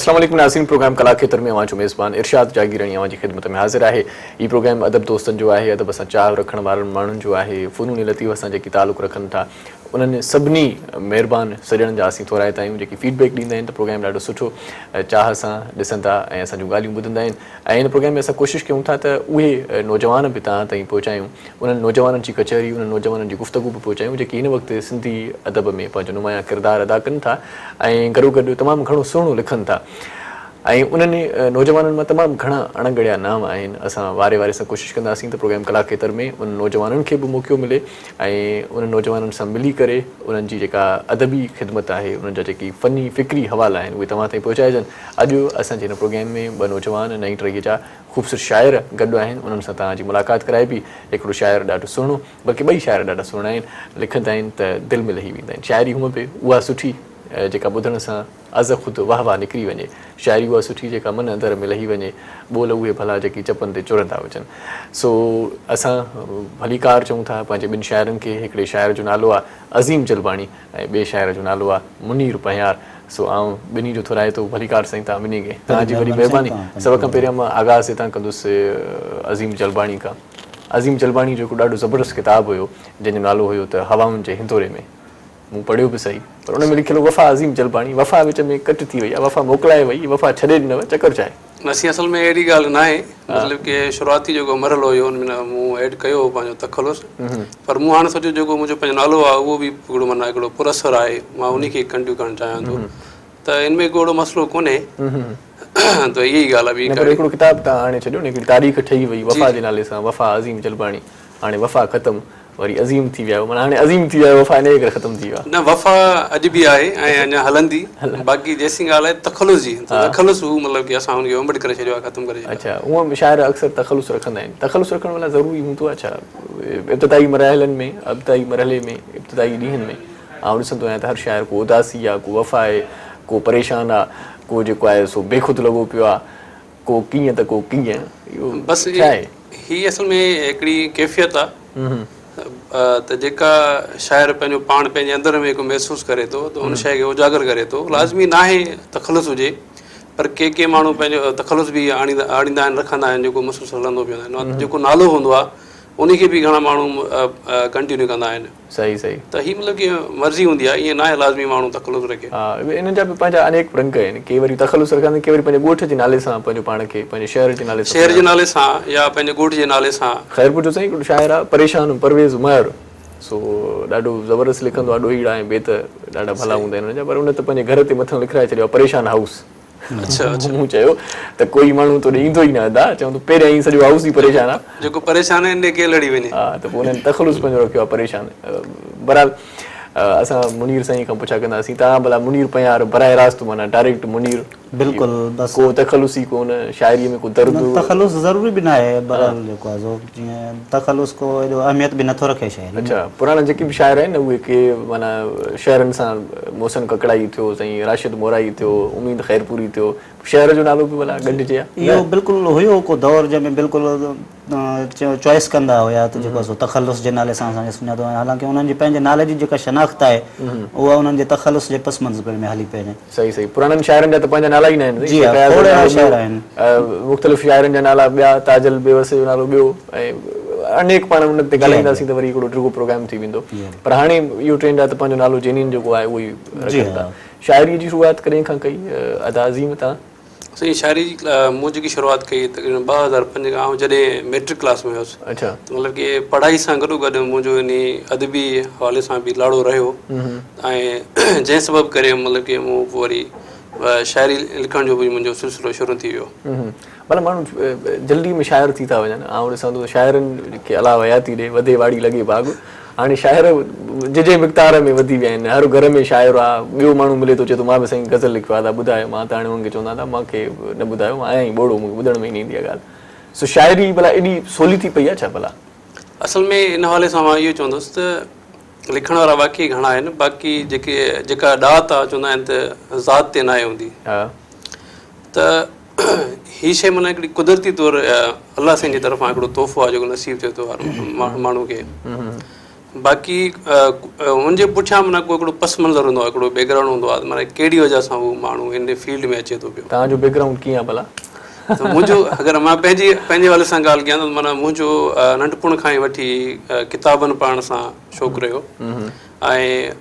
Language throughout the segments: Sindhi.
السلام عليڪم ناظرين پروگرام ڪلا کيتر ۾ اوهان جو ميزبان ارشاد جاگيراڻي اوهان جي خدمت ۾ حاضر آهي. هي پروگرام ادب دوستن جو آهي، ادب سان چاهه رکڻ وارن ماڻهن جو آهي، فنون لطيفه سان جيڪي تعلق رکن ٿا انهن سڀني مهربان سڄڻن جا اسين ٿورائتا آهيون جيڪي فيڊ بيڪ ڏيندا آهن ته پروگرام ڏاڍو سٺو چاهه سان ڏسن ٿا ۽ اسان جون ڳالهيون ٻڌندا آهن ۽ هن پروگرام ۾ اسان ڪوشش ڪيون ٿا ته اهي نوجوان به توهان تائين پهچايون انهن نوجوانن جي ڪچهري، انهن نوجوانن جي گفتگو به پهچايون جيڪي هن وقت سنڌي ادب ۾ پنهنجو نمايان ڪردار ادا ڪن ٿا ۽ گڏوگڏ تمام گهڻو سهڻو لکن ٿا ۽ انهن نوجوانن مان تمام گهڻا اڻ ڳڻيا نانء آهن. اسان واري واري سان ڪوشش ڪنداسين ته پروگرام ڪلا کيتر ۾ انهن نوجوانن کي به موقعو ملي ۽ انهن نوجوانن سان ملي ڪري انهن جي جيڪا ادبي خدمت آهي انهن جا جيڪي فني فڪري حوالا آهن اهي توهان تائين پهچائجن. اڄ اسان جي هن پروگرام ۾ ٻه نوجوان نئين ٽهيء جا خوبصورت شاعر گڏ آهن انهن سان توهان جي ملاقات ڪرائبي. هڪڙو شاعر ڏاڍو سهڻو بلڪه ٻئي شاعر ڏاڍا سهڻا آهن لکندا آهن ته دل ۾ لهي ويندا آهن. شاعري هونء به اها سٺي جيڪا ٻڌڻ سان از خود واهه واهه نڪري وڃي. شاعري اها سٺي جيڪا من اندر ۾ لهي وڃي. ٻول اهي ڀلا جيڪي چپن تي چرندا هجن. سو اسان ڀليڪار چئون ٿا پنهنجي ٻن شاعرن کي هڪڙي شاعر جو نالو آهي عظيم جلباڻي ۽ ٻئي شاعر جو نالو آ منير پنهيار سو آئون ٻنهي جو ٿورائتو ڀليڪار سائين توهان ٻنهي کي توهان جي وڏي مهرباني سڀ کان پهريان مان آغاز هتان ڪندس عظيم جلباڻي کان عظيم جلباڻي جو هڪ ڏاڍو زبردست ڪتاب هيو جنهن جو نالو هيو ته هوائن جي هندوري ۾ مون پڙهيو به سهي پر ان ۾ لکيل هو وفا عظيم جلباڻي وفا وچ ۾ ڪٽ ٿي وئي آ وفا موڪلائي وئي وفا ڇڏي ڏنو چڪر ڇا آهي. نه سائين اصل ۾ اهڙي ڳالهه ناهي مطلب ڪي شروعاتي جيڪو مرحلو هيو ان ۾ مون ايڊ ڪيو هو پنهنجو تخلص پر مون هاڻي سوچيو جيڪو منهنجو پنهنجو نالو آهي اهو به هڪڙو معنيٰ هڪڙو پر اثر آهي مان انهي کي ڪنٽينيو ڪرڻ چاهيان ٿو ته ان ۾ ڪو اهڙو مسئلو ڪونهي ته اها ئي ڳالهه آهي ٻي نه پر هڪڙو ڪتاب توهان آڻي ڇڏيو نه هڪڙي تاريخ ٺهي وئي وفا جي نالي سان وفا عظيم جلباڻي هاڻي وفا ختم وري عظيم ٿي ويا آهيو معنيٰ هاڻي عظيم ٿي ويا آهيو وفا انهيء ڪري ختم ٿي ويو آهي. نه وفا اڄ به آهي ۽ اڃا هلندي باقي جيسين ڳالهه آهي تخلص جي ته تخلص هو مطلب ڪي اسان هن کي اومٽ ڪري ڇڏيو آهي ختم ڪري ڇڏيو آهي. اڇا هونء به شاعر اڪثر تخلص رکندا آهن تخلص رکڻ ڀلا ضروري هوندو آهي ڇا ابتدائي مراحلن ۾ ابتدائي مرحلي ۾ ابتدائي ڏينهن ۾ آئون ڏسندو آهيان ته هر شاعر ڪو اداسي آهي ڪو وفا آهي ڪو پريشان آهي ڪو جيڪو آهي سو بيخود لڳو پيو آهي ڪو ڪيئن ته ڪو ڪيئن اهو بس ڇا آهي؟ هي اصل ۾ هڪڙي ڪيفيت آ ته جيڪا شاعر پنهنجو پاڻ پنهنجي اندر ۾ هڪ محسوس ڪري ٿو ته ان شيء کي اجاگر ڪري ٿو لازمي ناهي تخلص هجي پر ڪي ڪي ماڻهو پنهنجو تخلص به آڻيندا آڻيندا آهن رکندا آهن جيڪو مسلسل هلندو پيو آهي جيڪو نالو هوندو آ ان کي به گهڻا ماڻهو ڪنٽينيو ڪندا آهن. صحيح صحيح. ته هي مطلب ڪي مرضي هوندي آهي ائين ناهي لازمي ماڻهو تخلص رکي. ها انهن جا به پنهنجا انيڪ رنگ آهن ڪي وري تخلص رکندا آهن ڪي وري پنهنجي ڳوٺ جي نالي سان پنهنجو پاڻ کي پنهنجي شهر جي نالي سان شهر جي نالي سان يا پنهنجي ڳوٺ جي نالي سان. خيرپور جو سائين هڪڙو شاعر آهي پريشان پرويز مهر سو ڏاڍو زبردست لکندو آهي ڏوهيڙا ۽ بيت ڏاڍا ڀلا هوندا آهن ان جا پر ان ته پنهنجي گهر تي مٿان لکرائي ڇڏيو آهي پريشان هائوس. اڇا اڇا. مون چيو ته ڪوئي ماڻهو تو ڏي ايندو ئي نه ادا، چوان ٿو پهريان ئي سڄو هائوس ئي پريشان آ. جيڪو پريشان آهي ان ڏي ڪير لڙي وڃي. ها ته پوء انهن تخلص پنهنجو رکيو آ پريشان. بهرحال اسان منير سائين کان پڇا ڪنداسين توهان ڀلا منير پنهيار براه راست معنيٰ ڊائريڪٽ منير بلڪل بس ڪو تخلص ئي ڪونه شاعري ۾ ڪو درد نه تخلص ضروري به ناهي بهرحال جيڪو آ سو جيئن تخلص ڪو ايڏو اهميت به نٿو رکي شاعري ۾. اڇا پراڻا جيڪي به شاعر آهن نه اهي ڪي معنيٰ شهرن سان محسن ڪڪڙائي ٿيو سائين راشد مورائي ٿيو اميد خيرپوري ٿيو شهر جو نالو به ڀلا ڳنڍجي ها نه؟ اهو بلڪل هيو ڪو دور جنهن ۾ بلڪل چوائس ڪندا هيا ته جيڪو سو تخلص جي نالي سان اسان کي سڃاتو وڃي حالانڪه انهن جي پنهنجي نالي جي جيڪا شناخت آهي اها انهن جي تخلص جي پس منظر ۾ هلي پئي وڃي. صحيح صحيح پراڻن شاعرن جا ته پنهنجا نالا ئي نه آهن جي ها کوڙ اهڙا شاعر آهن. مختلف شاعرن جا نالا ٻيا تاجل بيوس جو نالو ٻيو ۽ انيڪ پاڻ ان تي ڳالهائينداسين ته وري هڪڙو ڊگهو پروگرام ٿي ويندو پر هاڻي اهو ٽرينڊ آهي ته پنهنجو نالو جينين جيڪو آهي اهو ئي رکن ٿا. شاعريء جي شروعات ڪڏهن کان ڪئي ادا عظيم توهان؟ سائين شاعري جي مون جيڪي شروعات ڪئي تقريبن 2005 کان آئون جڏهن ميٽرڪ ڪلاس ۾ هيس ته مطلب ڪي پڙهائي سان گڏو گڏ منهنجو انهي ادبي حوالي سان به لاڙو رهيو ۽ جنهن سبب ڪري مطلب ڪي مون پوء وري شاعري لکڻ جو به منهنجو سلسلو شروع ٿي ويو. ڀلا ماڻهو جلدي ۾ شاعر ٿي ٿا وڃن. آئون ڏسان ٿو ته شاعرن کي الله حياتي ڏي، وڌي واڙي لڳي ڀاڳ. هاڻي شاعر جهجهي مقدار ۾ وڌي ويا آهن. هر گهر ۾ شاعر آ. ٻيو ماڻهو ملي ٿو چئي ٿو مان به سائين غزل لکيو آ ته ٻڌايو. مان ته هاڻي انهن کي چوندو آهيان ته مان کي نه ٻڌايو مان آهيان ئي ٻوڙو مون کي ٻڌڻ ۾ ئي نه ايندي آ ڳالهه. سو شاعري ڀلا ايڏي سولي ٿي پئي آ ڇا ڀلا؟ اصل ۾ ان حوالي سان مان اهو چوندس ته لکڻ وارا واقعي گهڻا آهن باقي جيڪي جيڪا ڏات آ چوندا آهن ته ذات تي ناهي هوندي. ته هي شيء معنيٰ هڪڙي قدرتي طور الله سائين جي طرفان هڪڙو تحفو آهي جيڪو نصيب ٿئي ٿو هر ماڻهو کي. باقي ان جي پٺيان معنيٰ ڪو هڪڙو پس منظر هوندو آهي، هڪڙو بيڪ گرائونڊ هوندو آهي ته معنيٰ ڪهڙي وجه سان هو ماڻهو ان فيلڊ ۾ اچي ٿو پيو. توهان جو بيڪ گرائونڊ ڪيئن آهي ڀلا؟ ته منهنجو اگر مان پنهنجي پنهنجي حوالي سان ڳالهه ڪيان ته معنيٰ منهنجو ننڍپڻ کان ئي وٺي ڪتابن پڙهڻ سان شوق رهيو ۽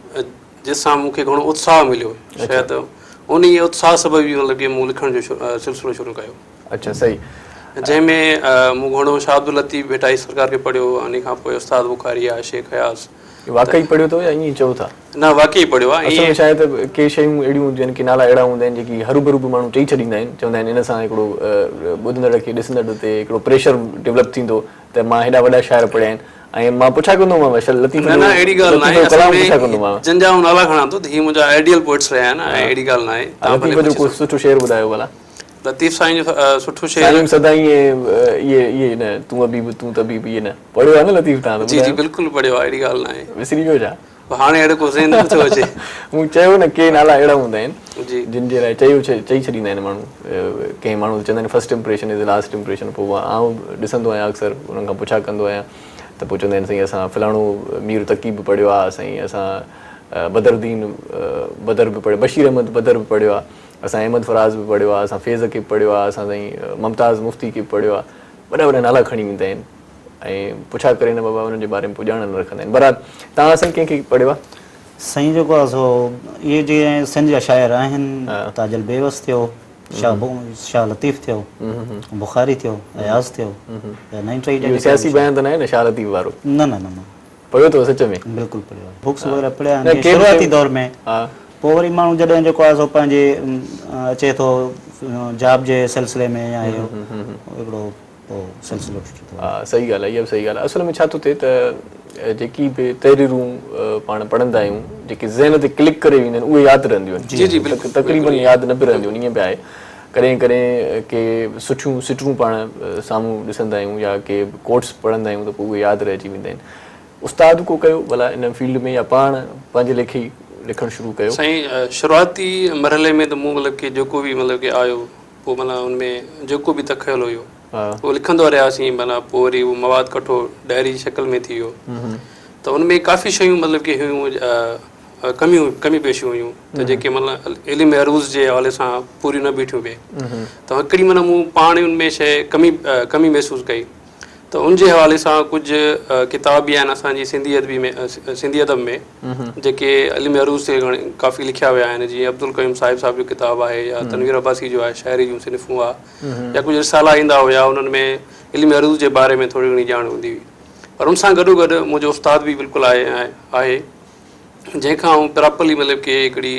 جنهن سان مون کي گهڻو اتساهه مليو شايد ان ئي اتساهه سبب ئي مطلب ڪي مون لکڻ جو سلسلو شروع ڪيو. اڇا صحيح. جنهن ۾ مون گهڻو شاهه عبداللطيف ڀٽائي سرڪار کي پڙهيو انهي کان پوء استاد بخاري آ شيخ اياز. واقعي پڙهيو اٿو يا ائين ئي چئو ٿا؟ نه واقعي پڙهيو آ. اصل ۾ ڇا آهي ته ڪي شيون اهڙيون هونديون آهن ڪي نالا اهڙا هوندا آهن جيڪي هروڀرو به ماڻهو چئي ڇڏيندا آهن چوندا آهن ان سان هڪڙو ٻڌندڙ کي ڏسندڙ تي هڪڙو پريشر ڊولپ ٿيندو ته مان هيڏا وڏا شاعر پڙهيا آهن ۽ مان پڇا ڪندو هومانء شل لطيف نه جو نه اهڙي ڳالهه لطيف ناهي جو اصل ڪلام ۾ پڇا ڪندو هومانء. جن جا آئون نالا کڻان ٿو ته هي منهنجا آئيڊيل پوئٽس رهيا آهن ۽ اهڙي ڳالهه ناهي توهان ڀلي لطيف جو پڇي ڪو سگهو. سٺو شعر ٻڌايو ڀلا. لطيف سائين جو سٺو شعر. سائين سدائين اهي اهي نه تون حبيب تون طبيب اهي نه پڙهيو آهي نه لطيف توهان ته جي جي ٻڌايو. بلڪل پڙهيو آهي اهڙي ڳالهه ناهي. وسري ويو ڇا؟ هاڻي اهڙو ڪو ذهن نه ٿو اچي. مون چيو نه ڪي نالا اهڙا هوندا آهن جي. جن جي لاء چيو چئي ڇڏيندا آهن ماڻهو ڪنهن ماڻهو چوندا آهن first impression is last impression پوء آئون ڏسندو آهيان اڪثر انهن کان پڇا ڪندو آهيان ته پوء چوندا آهن سائين اسان فلاڻو مير تقي به پڙهيو آهي سائين اسان بدرالدين بدر به پڙهيو بشير احمد بدر به پڙهيو آهي اسان احمد فراز به پڙهيو آهي اسان فيض کي به پڙهيو آهي اسان سائين ممتاز مفتي کي به پڙهيو آهي وڏا وڏا نالا کڻي ويندا آهن ۽ پڇا ڪري نه بابا انهن جي باري ۾ پوء ڄاڻ نه رکندا آهن بهرحال توهان اصل ڪنهن کي پڙهيو آهي؟ سائين جيڪو آهي سو اهي جيئن سنڌ جا شاعر آهن تاجل بيوس ٿيو شاهه لطيف ٿيو بخاري ٿيو اياز ٿيو يا نئين ٽهي جا اهو سياسي بيان ته ناهي نه شاهه لطيف وارو؟ نه نه نه پڙهيو اٿو سچ ۾؟ بلڪل پڙهيو آهي بڪس وغيره پڙهيا آهن شروعاتي دور ۾ پوء وري ماڻهو جڏهن جيڪو آهي سو پنهنجي اچي ٿو جاب جي سلسلي ۾ يا اهو هڪڙو پوء سلسلو ٽٽي ٿو وڃي. صحيح ڳالهه آهي اها به صحيح ڳالهه آهي اصل ۾ ڇا ٿو ٿئي ته جيڪي به تحريرون پاڻ پڙهندا آهيون جيڪي ذهن تي ڪلڪ ڪري وينديون آهن اهي ياد رهنديون آهن جي جي بلڪل تقريبن ياد نه به رهنديون آهن ائين به آهي ڪڏهن ڪڏهن ڪي سٺيون سٽون پاڻ سامهون ڏسندا آهيون يا ڪي ڪوٽس پڙهندا آهيون ته پوء اهي ياد رهجي ويندا آهن. استاد ڪو ڪيو ڀلا ان فيلڊ ۾ يا پاڻ پنهنجي ليکي لکڻ شروع ڪيو؟ سائين شروعاتي مرحلي ۾ ته مون مطلب ڪي جيڪو به مطلب ڪي آيو پوء معنيٰ ان ۾ جيڪو به تخيل هيو اهو لکندا رهياسين معنيٰ پوء وري اهو مواد ڪٺو ڊائري جي شڪل ۾ ٿي ويو ته ان ۾ ڪافي شيون مطلب ڪي هيون ڪميون ڪمي پيشيون هيون ته جيڪي معنيٰ علم عروض جي حوالي سان پوريون نه بيٺيون پئي ته هڪڙي معنيٰ مون پاڻ ان ۾ شيء ڪمي ڪمي محسوس ڪئي ته ان جي حوالي سان ڪجهه ڪتاب به آهن اسان جي سنڌي ادبي ۾ سنڌي ادب ۾ جيڪي علم عروض تي گهڻي ڪافي لکيا ويا آهن جيئن عبدالقيوم صاحب صاحب جو ڪتاب آهي يا تنوير عباسي جو آهي شاعري جون صنفون آ يا ڪجهه رسالا ايندا هيا انهن ۾ علم عروض جي باري ۾ ٿوري گهڻي ڄاڻ هوندي هئي پر ان سان گڏو گڏ منهنجو استاد به بلڪل آهي آهي جنهن کان آئون پراپرلي مطلب ڪي هڪڙي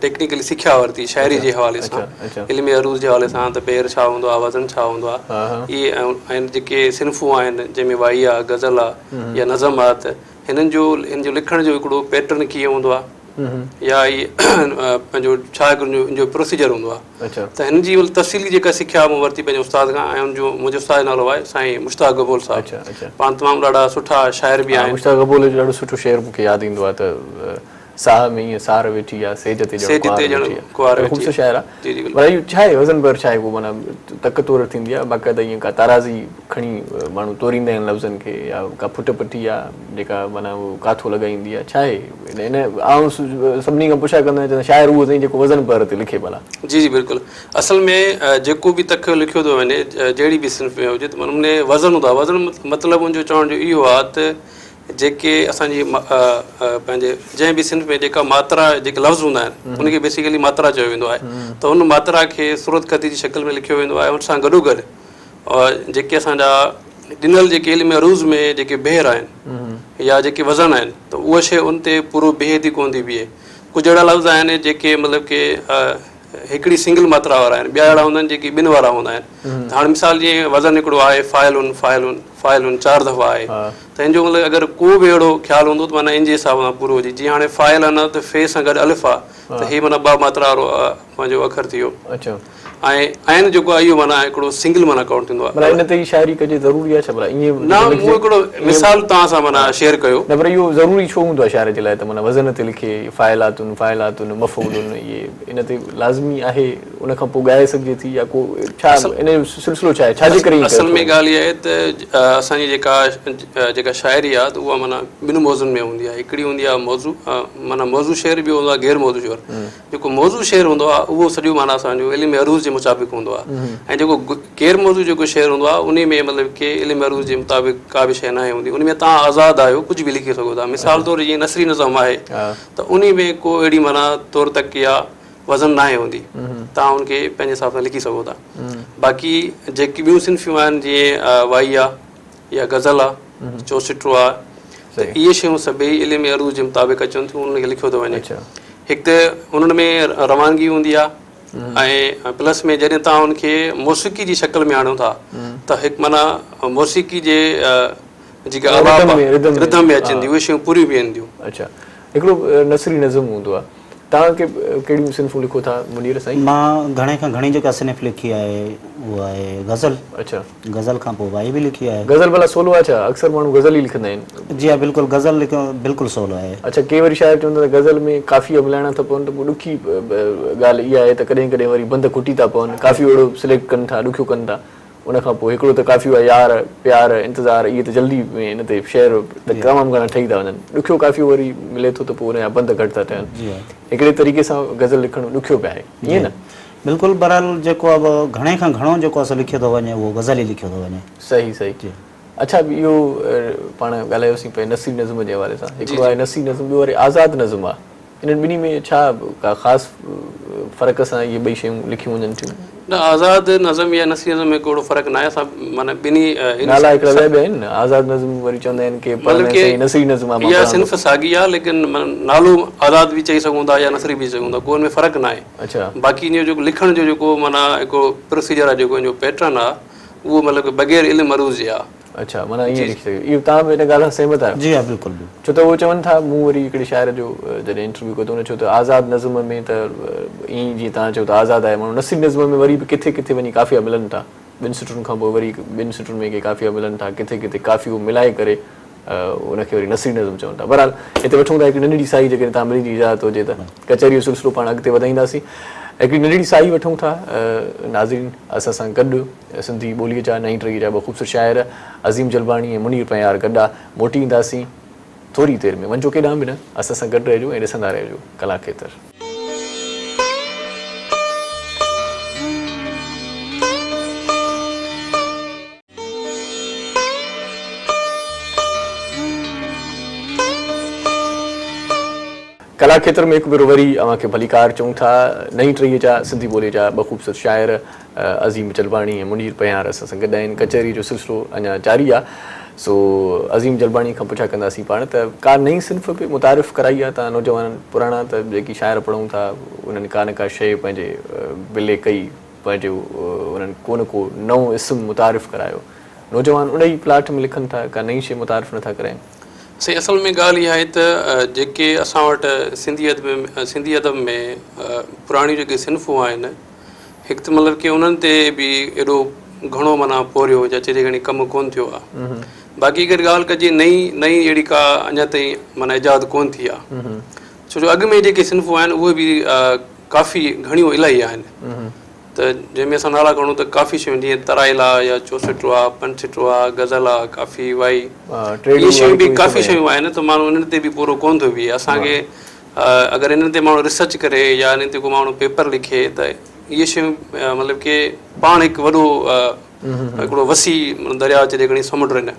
ٽيڪنيڪلي سکيا ورتي شاعري جي حوالي سان علم عروض جي حوالي سان ته بحر ڇا هوندو آهي وزن ڇا هوندو آهي اهي ۽ جيڪي صنفون آهن جنهن ۾ وائي آهي غزل آهي يا نظم آهي ته هنن جو هن جو لکڻ جو هڪڙو پيٽرن ڪيئن هوندو آهي يا هي پنهنجو ڇا هڪڙو ان جو پروسيجر هوندو آهي ته هن جي تفصيلي جيڪا سکيا مون ورتي پنهنجي استاد کان ۽ ان جو منهنجي استاد جو نالو آهي سائين مشتاق گبول صاحب پاڻ تمام ڏاڍا سٺا شاعر به آهن. مشتاق گبول جو ڏاڍو سٺو شعر مون کي ياد ايندو آهي ته ساهه ۾ ائين سار ويٺي آ سيج تي ڄڻ ڪنوار ويٺي آ خوبصورت شاعر آ پر اهو ڇا آهي وزن بحر ڇا آهي ڪو معنيٰ تڪ تور ٿيندي آ باقاعده ائين ڪا تارازي کڻي ماڻهو توريندا آهن لفظن کي يا ڪا ڦٽ پٽي آ جيڪا معنيٰ اهو ڪاٿو لڳائيندي آ ڇا آهي ان آئون سڀني کان پڇا ڪندو آهيان چوندا شاعر اهو سائين جيڪو وزن بحر تي لکي ڀلا. جي جي بلڪل اصل ۾ جيڪو به تخيل لکيو ٿو وڃي جهڙي به صنف ۾ هجي ته ان ۾ وزن هوندو آهي وزن مطلب ان جو چوڻ جو اهو آهي ته جيڪي اسان جي پنهنجي جنهن به صنف ۾ جيڪا ماترا جيڪي لفظ هوندا آهن ان کي بيسيڪلي ماترا چيو ويندو آهي ته ان ماترا کي صورتخطي جي شڪل ۾ لکيو ويندو آهي ان سان گڏو گڏ جيڪي اسان جا ڏنل جيڪي علم عروض ۾ جيڪي بحر آهن يا جيڪي وزن آهن ته اها شيء ان تي پورو بيهي ٿي ڪونه ٿي بيهي. ڪجهه اهڙا لفظ آهن جيڪي مطلب ڪي هڪڙي سنگل ماترا وارا آهن ٻيا اهڙا هوندا آهن جيڪي ٻن وارا هوندا آهن ته هاڻي مثال جيئن وزن هڪڙو آهي فاعلن فاعلن فاعلن چار دفعا آهي ته ان جو مطلب اگر ڪو به اهڙو خيال هوندو ته معنيٰ ان جي حساب سان پورو هجي جيئن هاڻي فاعل آهي نه ته في سان گڏ الف آهي ته هي معنيٰ ٻه ماترا وارو پنهنجو اکر ٿي ويو. ۽ عين جيڪو آهي اهو معنيٰ هڪڙو سنگل معنيٰ ڪائونٽ ٿيندو آهي. ڀلا ان تي ئي شاعري ڪجي ضروري آهي ڇا ڀلا ائين نه مون هڪڙو مثال توهان سان معنيٰ شيئر ڪيو. نه پر اهو ضروري ڇو هوندو آهي شاعر جي لاء ته معنيٰ وزن تي لکي فاعلاتن فاعلاتن مفعولن اهي ان تي لازمي آهي ان کان پوء ڳائي سگهجي ٿي يا ڪو ڇا ان جو سلسلو ڇا آهي ڇا جي ڪري ائين ڪيو اصل ۾ ڳالهه اها آهي ته اسان جي جيڪا جيڪا شاعري آهي ته اها معنيٰ ٻن موضوعن ۾ هوندي آهي هڪڙي هوندي آهي موضوع معنيٰ موضوع شعر ٻيو هوندو آهي غير موضوع شعر. جيڪو موضوع شعر هوندو آهي اهو سڄو معنيٰ اسان جو علم عروض جي مطابق هوندو آهي ۽ جيڪو غير موضوع جيڪو شعر هوندو آهي انهي ۾ مطلب ڪي علم عروض جي مطابق ڪا به شيء ناهي هوندي انهي ۾ توهان آزاد آهيو ڪجهه به لکي سگهو ٿا مثال طور جيئن نثري نظم آهي ته انهي ۾ ڪو اهڙي معنيٰ تور تڪ يا وزن ناهي هوندي توهان ان کي پنهنجي حساب سان لکي سگهو ٿا باقي جيڪي ٻيون صنفيون آهن جيئن وائي آهي يا غزل آ، چوسٽو آ ته اهي شيون سڀئي علم عروض جي مطابق اچن ٿيون انهن کي لکيو ٿو وڃي. هڪ ته انهن ۾ روانگي هوندي آ ۽ پلس ۾ جڏهن توهان ان کي موسيقي جي شڪل ۾ آڻيو ٿا ته هڪ معنيٰ موسيقي جي جيڪا آلاپ آ رڌم ۾ اچن ٿيون اهي شيون پوريون بيهن ٿيون. اڇا هڪڙو نثري نظم هوندو آ توهان ڪي ڪهڙيون صنفون لکو ٿا منير سائين؟ مان گهڻي کان گهڻي جيڪا صنف لکي آهي اها آهي غزل. اڇا. غزل کان پوء وائي به لکي آهي. غزل ڀلا سولو آهي ڇا؟ اڪثر ماڻهو غزل ئي لکندا آهن. جي ها بلڪل غزل لکڻ بلڪل سولو آهي. اڇا ڪي وري شاعر چون ٿا ته غزل ۾ قافيا ملائڻا ٿا پون ته پوء ڏکي ڳالهه اها آهي ته ڪڏهن ڪڏهن وري بند کٽي ٿا پون قافيو اهڙو سليڪٽ ڪن ٿا ڏکيو ڪن ٿا. ان کان پوء هڪڙو ته قافيو آهي يار، پيار، انتظار اهي ته جلدي ۾ ان تي شعر ته تمام گهڻا ٺهي ٿا وڃن. ڏکيو قافيو وري ملي ٿو ته پوء ان جا بند گهٽ ٿا ٺهن. هڪڙي طريقي سان غزل لکڻ ڏکيو به آهي. ائين نه؟ بلڪل بهرحال جيڪو آهي گهڻي کان گهڻو جيڪو آهي سو لکيو ٿو وڃي اهو غزل ئي لکيو ٿو وڃي. صحيح صحيح. اڇا اهو پاڻ ڳالهايوسين پئي نثري نظم جي حوالي سان. هڪڙو آهي نثري نظم ٻيو وري آزاد نظم آهي. انهن ٻنهي ۾ ڇا ڪا خاص فرق سان اهي ٻئي شيون لکيون وڃن ٿيون؟ نه آزاد نظم يا نثري نظم ۾ ڪو اهڙو فرق ناهي اسان معنيٰ ٻنهي نالا هڪڙا ٻيا به آهن نه آزاد نظم وري چوندا آهن ڪي مطلب ڪي نثري نظم آهي اها صنف ساڳي آهي ليڪن نالو آزاد به چئي سگهون ٿا يا نثري به چئي سگهون ٿا ڪو ان ۾ فرق ناهي اڇا باقي ان جو جيڪو لکڻ جو جيڪو معنيٰ هڪ پروسيجر آهي جيڪو ان جو پيٽرن آهي اهو مطلب بغير علم عروض جي آهي. اڇا معنيٰ ائين لکي سگهي اهو توهان به ان ڳالهه سان سهمت آهيو؟ جي ها بلڪل بلڪل. ڇو ته اهو چون ٿا مون وري هڪڙي شاعر جو جڏهن انٽرويو ڪيو ته ان چيو ته آزاد نظم ۾ ته ائين ئي جيئن توهان چيو ته آزاد آهي ماڻهو نثري نظم ۾ وري به ڪٿي ڪٿي وڃي قافيا ملن ٿا ٻن سٽن کان پوء وري ٻن سٽن ۾ ڪي قافيا ملن ٿا ڪٿي ڪٿي قافيو ملائي ڪري ان کي وري نثري نظم چون ٿا بهرحال هتي وٺون ٿا هڪڙي ننڍڙي ساهي جيڪڏهن توهان ٻنهي جي اجازت هجي ته ڪچهري جو سلسلو پاڻ اڳتي وڌائينداسين هڪڙي ننڍڙي ساهي وٺون ٿا ناظرين اسان سان گڏ سنڌي ٻوليء جا نئين ٽهيء جا ٻه خوبصورت شاعر عظيم جلباڻي ۽ منير پنهيار گڏ آ. موٽي اينداسين ٿوري دير ۾. وڃجو ڪيڏانهن به نه، اسان سان گڏ رهجو ۽ ڏسندا رهجو ڪلا کيتر. ڪلا کيتر ۾ هڪ ڀيرو وري اوهان کي ڀليڪار چئون ٿا. نئين ٽهيء جا سنڌي ٻوليء جا ٻه خوبصورت شاعر عظيم جلباڻي ۽ منير پنهيار اسان سان گڏ آهن. ڪچهريء جو سلسلو اڃا جاري آ. سو عظيم جلباڻي کان پڇا ڪنداسين پاڻ ته ڪا نئين صنف به متعارف ڪرائي آ توهان نوجوانن پراڻا ته جيڪي شاعر پڙهون ٿا انهن ڪا نه ڪا شيء پنهنجي بلي ڪئي پنهنجو انهن ڪو نه ڪو نئون اسم متعارف ڪرايو. نوجوان ان ئي پلاٽ ۾ لکن ٿا ڪا نئين شيء متعارف نه ٿا ڪرائين. سائين اصل ۾ ڳالهه اها آهي ته جيڪي اسان وٽ سنڌي ادب ۾ سنڌي ادب ۾ پراڻيون جيڪي صنفون آهن هڪ ته مطلب ڪي انهن تي به ايڏو گهڻو معنيٰ پورهيو يا چئجي گهڻي ڪم ڪونه ٿيو آهي باقي اگر ڳالهه ڪجي نئين نئين اهڙي ڪا اڃا تائين معنيٰ ايجاد ڪونه ٿي آهي ڇو جو اڳ ۾ جيڪي صنفون آهن اهي به ڪافي گهڻيون الاهي آهن ته جنهن ۾ اسان نالا کڻون ته ڪافي شيون جيئن ترائيل آ يا چوسٽو آ پنج سٽو آ غزل آ ڪافي وائي اهي شيون به ڪافي شيون آهن ته ماڻهو انهن تي به پورو ڪونه ٿو بيهي اسان کي اگر انهن تي ماڻهو ريسرچ ڪري يا انهن تي ڪو ماڻهو پيپر لکي ته اهي شيون مطلب ڪي پاڻ هڪ وڏو هڪڙو وسيع درياء چئجي کڻي سمنڊ آهن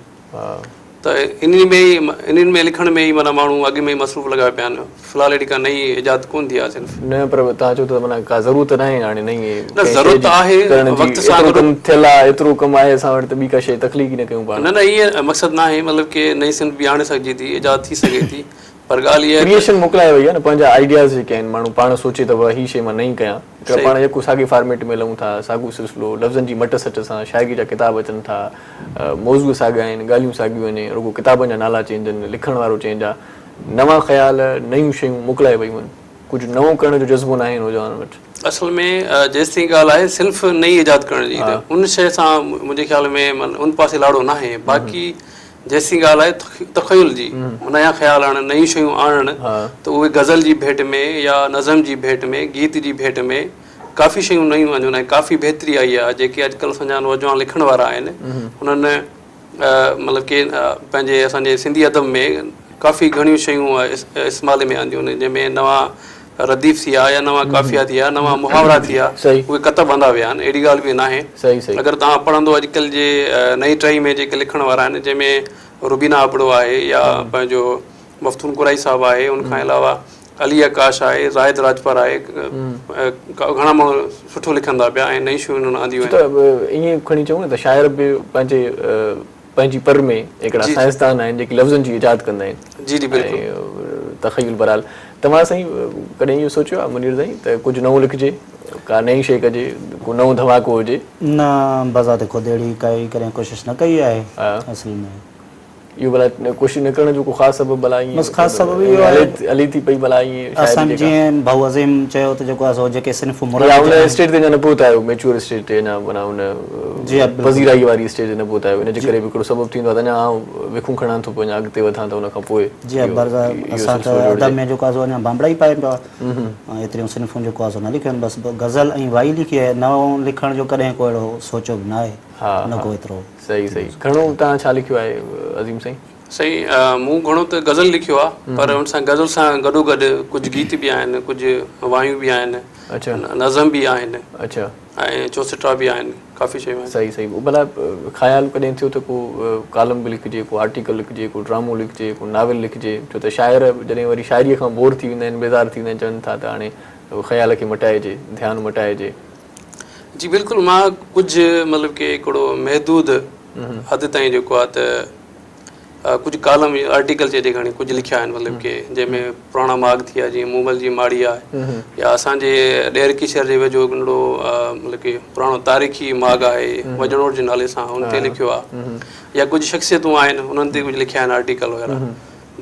ته انهن ۾ ئي انهن ۾ لکڻ ۾ ئي معنيٰ ماڻهو اڳ ۾ ئي مصروف لڳا پيا آهن. في الحال اهڙي ڪا نئين ايجاد ڪونه ٿي آهي صنف. نه پر توهان چئو ٿا ته معنيٰ ڪا ضرورت ناهي هاڻي نئين نه ضرورت ته آهي وقت سان ايترو ڪم ٿيل آهي ايترو ڪم آهي اسان وٽ ته ٻي ڪا شيء تخليق ئي نه ڪيون پاڻ. نه نه ائين مقصد ناهي مطلب ڪي نئين صنف به آڻي سگهجي ٿي ايجاد ٿي سگهي ٿي پر ڳالهه اها آهي ته. ڪريئيشن موڪلائي وئي آهي نه پنهنجا آئيڊياز جيڪي آهن ماڻهو پاڻ سوچي ته هي شيء مان نئين ڪيان. هڪڙا پاڻ يڪو ساڳي فارميٽ ۾ هلون ٿا، ساڳو سلسلو، لفظن جي مٽ سٽ سان شاعري جا ڪتاب اچن ٿا، موضوع ساڳيا آهن، ڳالهيون ساڳيون آهن، رڳو ڪتابن جا نالا چينج آهن، لکڻ وارو چينج آهي، نوان خيال، نيون شيون موڪلائي ويون آهن، ڪجهه نئون ڪرڻ جو جذبو ناهي نوجوانن وٽ. اصل ۾ جيستائين ڳالهه آهي صنف نئين ايجاد ڪرڻ جي ته ان شيء سان منهنجي خيال ۾ ان پاسي لاڙو ناهي. باقي جيستائين ڳالهه آهي تخيل جي، نيا خيال آڻڻ، نيون شيون آڻڻ، ته اهي غزل جي ڀيٽ ۾ يا نظم جي ڀيٽ ۾، گيت جي ڀيٽ ۾ ڪافي شيون نيون آنديون آهن ۽ ڪافي بهتري آئي آهي. جيڪي اڄڪلهه اسان جا نوجوان لکڻ وارا آهن انهن مطلب ڪي پنهنجي اسان جي سنڌي ادب ۾ ڪافي گهڻيون شيون استعمال ۾ آنديون آهن، جنهن ۾ نوان رديف ٿي ويا يا نوان قافيا ٿي ويا، نوان محاورا ٿي ويا، اهي ڪتب آندا ويا آهن. اهڙي ڳالهه به ناهي. اگر توهان پڙهندو اڄڪلهه جي نئين ٽهي ۾ جيڪي لکڻ وارا آهن، جنهن ۾ روبينا ابڙو آهي يا پنهنجو مفتون ڪورائي صاحب آهي، ان کان علاوه علي آڪاش آهي، زاهد راڄپر آهي، گهڻا ماڻهو سٺو لکن ٿا پيا ۽ نيون شيون انهن آنديون آهن. ته ائين کڻي چئون نه ته شاعر به پنهنجي پنهنجي پر ۾ هڪڙا سائنسدان آهن جيڪي لفظن جي ايجاد ڪندا آهن. جي جي بلڪل. ۽ تخيل بهرحال توهان سائين ڪڏهن اهو سوچيو آهي منير سائين ته ڪجهه نئون لکجي، ڪا نئين شيء ڪجي، ڪو نئون ڌماڪو هجي؟ نه بذات خود اهڙي ڪائي ڪڏهن ڪوشش نه ڪئي آهي اصل ۾. اهو ڀلا ڪوشش نه ڪرڻ جو ڪو خاص سبب ڀلا ائين بس خاص سبب اهو آهي هلي ٿي پئي ڀلا ائين شاعري اسان جيڪا جيئن ڀائو عظيم چيو ته جيڪو آهي سو جيڪي صنفون يا مروج ان آهن اسٽيج تي اڃا نه پهتا آهيو ميچوئر اسٽيج تي اڃا معنيٰ ان جي ها بلڪل پذيرائي واري اسٽيج تي نه پهتا آهيو ان جي ڪري به هڪڙو سبب ٿيندو آهي ته اڃا آئون وکون کڻان ٿو پيو اڃا اڳتي وڌان ته ان کان پوء جي ها اهو برزا اهو اسان ته سلسلو ادب جوڙجي. ۾ جيڪو آهي سو اڃا بانبڙا ئي پايون پيا ايتريون صنفون جيڪو آهي سو نه لکيون آهن بس غزل ۽ وائي لکي آهي نئون لکڻ جو ڪڏهن ڪو اهڙو سوچيو به نه آهي ها نه ها ڪو ايترو صحيح صحيح گهڻو توهان ڇا لکيو آهي عظيم سائين؟ سائين مون گهڻو ته غزل لکيو آهي پر ان سان غزل سان گڏو گڏ ڪجهه گيت به آهن ڪجهه وايون به آهن اڇا نظم به آهن اڇا ۽ چوسٽا به آهن ڪافي شيون آهن. صحيح صحيح ڀلا خيال ڪڏهن ٿيو ته ڪو ڪالم به لکجي ڪو آرٽيڪل لکجي ڪو ڊرامو لکجي ڪو ناول لکجي ڇو ته شاعر جڏهن وري شاعريء کان بور ٿي ويندا آهن بيزار ٿي ويندا آهن چون ٿا ته هاڻي خيال کي مٽائجي ڌيان مٽائجي. جي بلڪل مان ڪجهه مطلب ڪي هڪڙو محدود حد تائين جيڪو آهي ته ڪجهه ڪالم آرٽيڪل چئجي کڻي ڪجهه لکيا آهن مطلب ڪي جنهن ۾ پراڻا ماڳ ٿي ويا جيئن مومل جي ماڙي آهي يا اسان جي ڏهرڪي شهر جي ويجهو هڪ ننڍڙو مطلب ڪي پراڻو تاريخي ماڳ آهي وڄڻور جي نالي سان ان تي لکيو آهي يا ڪجهه شخصيتون آهن انهن تي ڪجهه لکيا آهن آرٽيڪل وغيره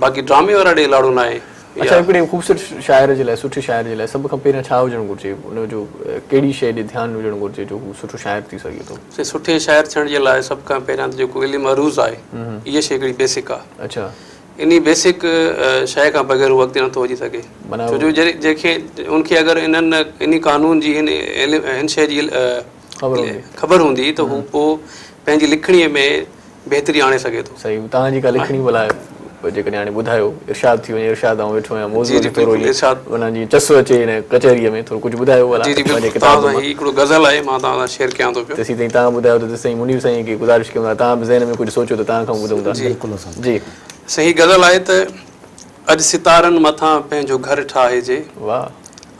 باقي ڊرامي وارا ڏي لاڙو ناهي. اڇا هڪڙي خوبصورت شاعر جي لاء سٺي شاعر جي لاء سڀ کان پهريان ڇا هجڻ گهرجي ان جو ڪهڙي شيء ڏي ڌيان هجڻ گهرجي جو هو سٺو شاعر ٿي سگهي ٿو. سائين سٺي شاعر ٿيڻ جي لاء سڀ کان پهريان ته جيڪو علم عروض آهي اها شيء هڪڙي بيسڪ آهي. اڇا. انهي بيسڪ شيء کان بغير هو اڳتي نٿو وڌي سگهي ڇو جو جڏهن جنهن کي ان کي اگر انهن انهي قانون جي هن علم هن شيء جي خبر هوندي ته هو پوء پنهنجي لکڻيء ۾ بهتري آڻي سگهي ٿو. صحيح توهان جي ڪا لکڻي ڀلا جيڪڏهن هاڻي ٻڌايو ارشاد ٿي وڃي ارشاد آئون ويٺو آهيان موضوع کي ٿورو ائين معنيٰ جيئن چس اچي هن ڪچهريء ۾ ٿورو ڪجهه ٻڌايو ڀلا جي جي بلڪل توهان سان هي هڪڙو غزل آهي مان توهان سان شيئر ڪيان ٿو پيو. تيسين تائين توهان ٻڌايو ته تيسين منير سائين کي گذارش ڪيون ٿا توهان به ذهن ۾ ڪجهه سوچيو ته توهان کان به ٻڌون ٿا. جي بلڪل سائين. جي. سائين هي غزل آهي ته اڄ ستارن مٿان پنهنجو گهر ٺاهجي. واهه.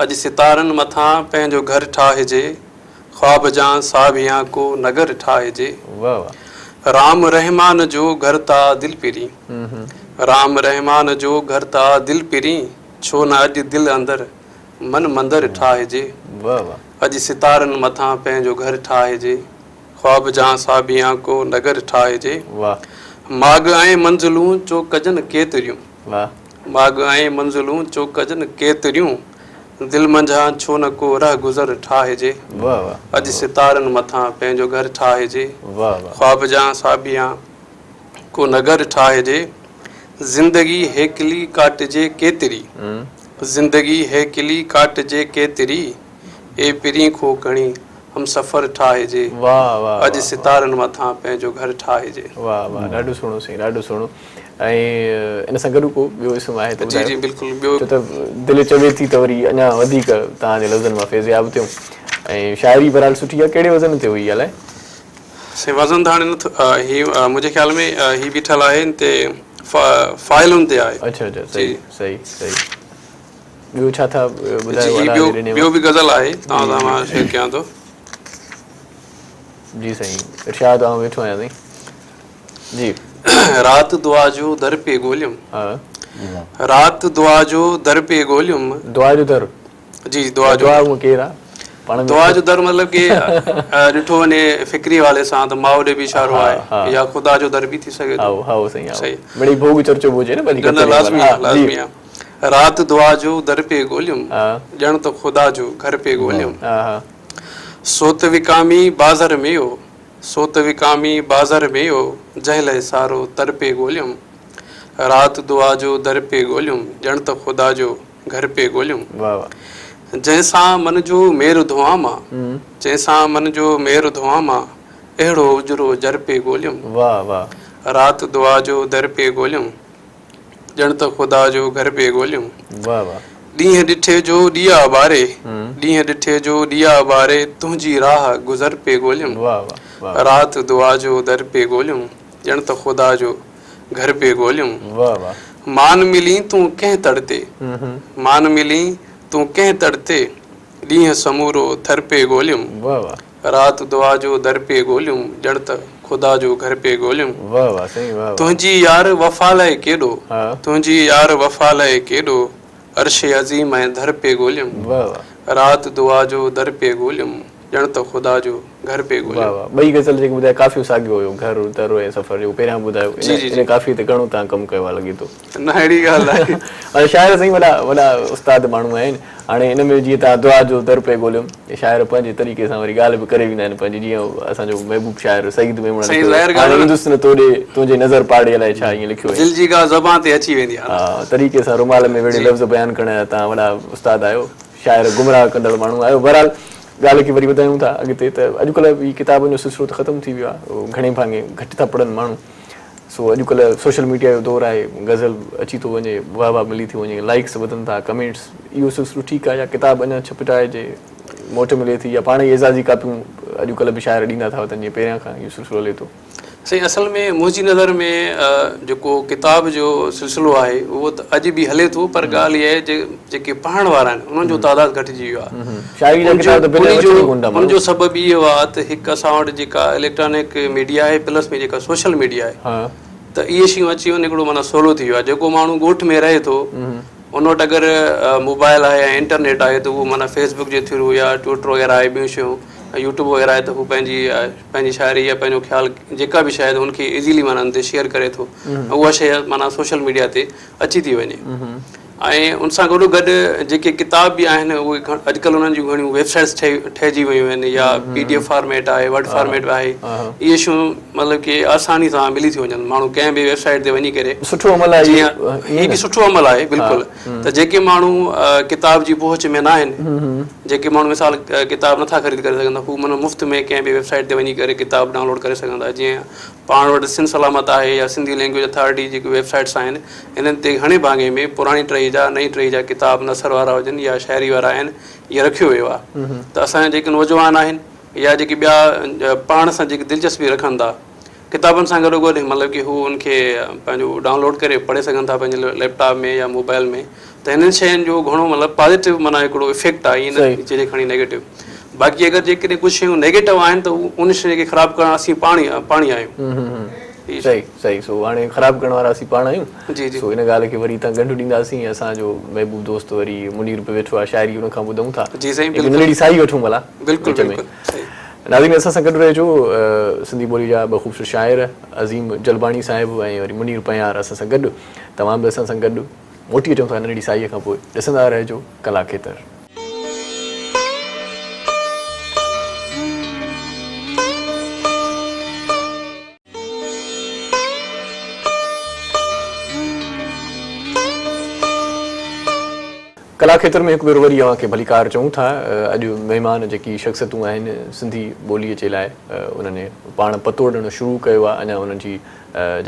اڄ ستارن مٿان پنهنجو گهر ٺاهجي. خواب جان ساڀيان ڪو نگر ٺاهجي. واه واه. رام رحمان جو گهر ته آ دل پرين. رام رحمان جو گهر ته آ دل پرين ڇو نه اڄ دل اندر من مندر ٺاهجي. واه واه. اڄ ستارن مٿان پنهنجو گهر ٺاهجي. خواب جان ساڀيان ڪو نگر ٺاهجي. واه. ماڳ ۽ منزلون چوڪجن ڪيتريون. واه. ماڳ ۽ منزلون چوڪجن ڪيتريون. دل منجهان ڇو نه ڪو رهگذر ٺاهجي. واه واه. اڄ ستارن مٿان پنهنجو گهر ٺاهجي. واه واه. خواب جان ساڀيان ڪو نگر ٺاهجي. زندگي هيڪلي ڪاٽجي ڪيتري. زندگي هيڪلي ڪاٽجي ڪيتري. اي پرين ڪو کڻي همسفر ٺاهجي. واه واه. اڄ ستارن مٿان پنهنجو گهر ٺاهجي. واه واه ڏاڍو سهڻو سائين ڏاڍو سهڻو. ۽ ان سان گڏ ڪو ٻيو اسم آهي ته ٻڌايو. جي جي بلڪل ٻيو. ڇو ته دل چوي ٿي ته وري اڃا وڌيڪ توهان جي لفظن مان فيضياب ٿيون ۽ شاعري بهرحال سٺي آهي ڪهڙي وزن تي هئي الائي. سائين وزن ته هاڻي نٿو هي منهنجي خيال ۾ هي بيٺل آهي ان تي فاعلن تي آهي. اڇا اڇا صحيح صحيح صحيح ٻيو ڇا ٿا ٻڌايو جي هي ٻيو به غزل آهي توهان سان مان شيئر ڪيان ٿو. جي سائين ارشاد آئون ويٺو آهيان سائين. جي. رات دعا جو در پئي ڳوليم. رات دعا جو در پئي ڳوليم. دعا جو در. جي دعا جو دعا هونء ڪير آ پاڻ ۾. دعا جو در مطلب ڪي ڏٺو وڃي فڪري حوالي سان ته ماء ڏي به اشارو آهي يا خدا جو در به ٿي سگهي ٿو. هائو سائين هائو. مڙئي ڀوڳ چرچو به هجي نه پنهنجي نه لازمي آ لازمي آ. رات دعا جو در پئي ڳوليم، ڄڻ ته خدا جو گهر پئي ڳوليم. سو ته وڪامي بازر ميو، سو ته وڪامي بازر ميو، جنهن لئه سارو تر پئي ڳوليم. رات دعا جو در پئي ڳوليم، ڄڻ ته خدا جو گهر پئي ڳوليم. جنهن سان من جو مير ڌوئان مان، جنهن سان من جو مير ڌوئان مان، اهڙو اجرو جر پئي ڳوليم. رات دعا جو در پئي ڳوليم. ڄڻ ته خدا جو گهر پئي ڳوليم. ڏينهن ڏٺي جو ڏيئا ٻاري، ڏينهن ڏٺي جو ڏيئا ٻاري، تنهنجي راهه گذر پئي ڳوليم. رات دعا جو در پئي ڳوليم، ڄڻ ته خدا جو گهر پئي ڳوليم. مان ملين تون ڪنهن تڙ تي، مان ملين تون ڪنهن تڙ تي، ڏينهن سمورو ٿر پئي ڳوليم. رات دعا جو در پئي ڳوليم، ڄڻ ته خدا جو گهر پئي ڳوليم. تنهنجي يار وفا لئه ڪيڏو، تنهنجي يار وفا لئه ڪيڏو، عرش عظيم ۽ ڌر پئي ڳوليم. رات دعا جو در پئي ڳوليم، ڄڻ ته خدا جو گهر پئي ڳوليم. واھ واھ ٻئي غزل جيڪي ٻڌايا قافيو ساڳيو هيو گهر در ۽ سفر جيڪو پهريان ٻڌايو ان قافيي تي گهڻو توهان ڪم ڪيو آهي لڳي ٿو. نه اهڙي ڳالهه ناهي. هاڻي شاعر سائين وڏا وڏا استاد ماڻهو آهن هاڻي ان ۾ جيئن توهان دعا جو در پئي ڳوليم شاعر پنهنجي طريقي سان وري ڳالهه به ڪري ويندا آهن پنهنجي جيئن اسان جو محبوب شاعر سعيد ميمڻ لکيو هاڻي ايندس نه تو ڏي تنهنجي نظر پاڙي الائي ڇا ائين لکيو هئائين. دل جي ڳالهه زبان تي اچي ويندي آهي. ها طريقي سان رومال ۾ ويڙهي لفظ بيان ڪرڻ جا توهان وڏا استاد آهيو شاعر گمراهه ڪندڙ ماڻهو آهيو بهرحال ڳالهه کي وري وڌايون ٿا اڳتي ته اڄڪلهه هي ڪتابن جو سلسلو ته ختم ٿي ويو آهي گهڻي ڀاڱي گهٽ ٿا پڙهن ماڻهو سو اڄڪلهه سوشل ميڊيا جو دور آهي غزل اچي ٿو وڃي واهه واهه ملي ٿي وڃي لائيڪس وڌن ٿا ڪمينٽس اهو سلسلو ٺيڪ آهي يا ڪتاب اڃا ڇپرائجي موٽ ملي ٿي يا پاڻ ئي اعزازي ڪاپيون اڄڪلهه به شاعر ڏيندا ٿا وتن جيئن پهريان کان اهو سلسلو هلي ٿو. سائين اصل ۾ منهنجي نظر ۾ جيڪو ڪتاب جو سلسلو آهي اهو ته اڄ به هلي ٿو پر ڳالهه اها آهي جيڪي پڙهڻ وارا آهن انهن جو تعداد گهٽجي ويو آهي ان جو سبب اهو آهي ته هڪ اسان وٽ جيڪا اليڪٽرانڪ ميڊيا آهي پلس ۾ جيڪا سوشل ميڊيا آهي ته اهي شيون اچي وڃن هڪڙو معنيٰ سولو ٿي ويو آهي جيڪو ماڻهو ڳوٺ ۾ رهي ٿو ان وٽ اگر موبائل آهي ۽ انٽرنيٽ آهي ته اهو معنيٰ فيس بڪ جي ٿرو يا ٽوئٽر وغيره آهي ٻيون شيون يوٽيوب وغيره آهي ته هو پنهنجي پنهنجي شاعري يا پنهنجو خيال جيڪا به شيء آهي ته ان کي ايزيلي معنيٰ ان تي شيئر ڪري ٿو ۽ اها شيء معنيٰ سوشل ميڊيا تي اچي ٿي وڃي ۽ ان سان گڏو گڏ جيڪي ڪتاب به آهن اهي اڄڪلهه انهن جون گهڻيون ويب سائيٽس ٺهجي ويون آهن يا پي ڊي ايف فارميٽ آهي ورڊ فارميٽ آهي اهي شيون مطلب ڪي آساني سان ملي ٿيون وڃن ماڻهو ڪنهن به ويب سائيٽ تي وڃي ڪري سٺو عمل آهي جيئن هي به سٺو عمل آهي بلڪل ته جيڪي ماڻهو ڪتاب جي پهچ ۾ نه آهن جيڪي ماڻهو مثال ڪتاب نٿا خريد ڪري سگهن ته هو معنيٰ مفت ۾ ڪنهن به ويب سائيٽ تي وڃي ڪري ڪتاب ڊائونلوڊ ڪري سگهن ٿا جيئن پاڻ وٽ سنڌ سلامت آهي يا سنڌي لينگويج اٿارٽي جيڪي ويب سائيٽس آهن انهن تي گهڻي ڀاڱي ۾ پراڻي ٽهي جا نئين ٽهي جا ڪتاب نثر وارا هجن يا شاعري وارا آهن اهي رکيو ويو آهي ته اسان جا جيڪي نوجوان آهن يا جيڪي ٻيا پڙهڻ سان جيڪي دلچسپي رکن ٿا ڪتابن سان گڏو گڏ مطلب ڪي هو ان کي پنهنجو ڊائونلوڊ ڪري پڙهي سگهن ٿا پنهنجي ليپ ٽاپ ۾ يا موبائل ۾ ته هنن شين جو گهڻو مطلب پازيٽو معنيٰ هڪڙو افيڪٽ آهي ائين نه چئجي کڻي نيگيٽو باقي اگر جيڪڏهن ڪجهه شيون نيگيٽو آهن ته ان شين کي خراب ڪرڻ اسين پاڻ ئي پاڻ ئي آهيون. صحيح صحيح سو هاڻي خراب ڪرڻ وارا اسين پاڻ آهيون جي جي سو ان ڳالهه کي وري هتان ڳنڍ ڏينداسين اسان جو محبوب دوست وري منير به ويٺو آهي شاعري ان کان ٻڌون ٿا جي سائين هڪ ننڍڙي ساهي وٺون ڀلا بلڪل وچ ۾ بلڪل صحيح. ناظرين اسان سان گڏ رهجو سنڌي ٻولي جا ٻه خوبصورت شاعر عظيم جلباڻي صاحب ۽ وري منير پنهيار اسان سان گڏ توهان به اسان سان گڏ موٽي اچون ٿا ننڍڙي ساهيء کان پوء ڏسندا رهجو ڪلا کيتر. ڪلا کيتر ۾ هڪ ڀيرو وري اوهان کي ڀليڪار چئون ٿا. اڄ مهمان جيڪي شخصيتون آهن سنڌي ٻوليء جي لاء انهن پاڻ پتوڙڻ شروع ڪيو آهي اڃا انهن جي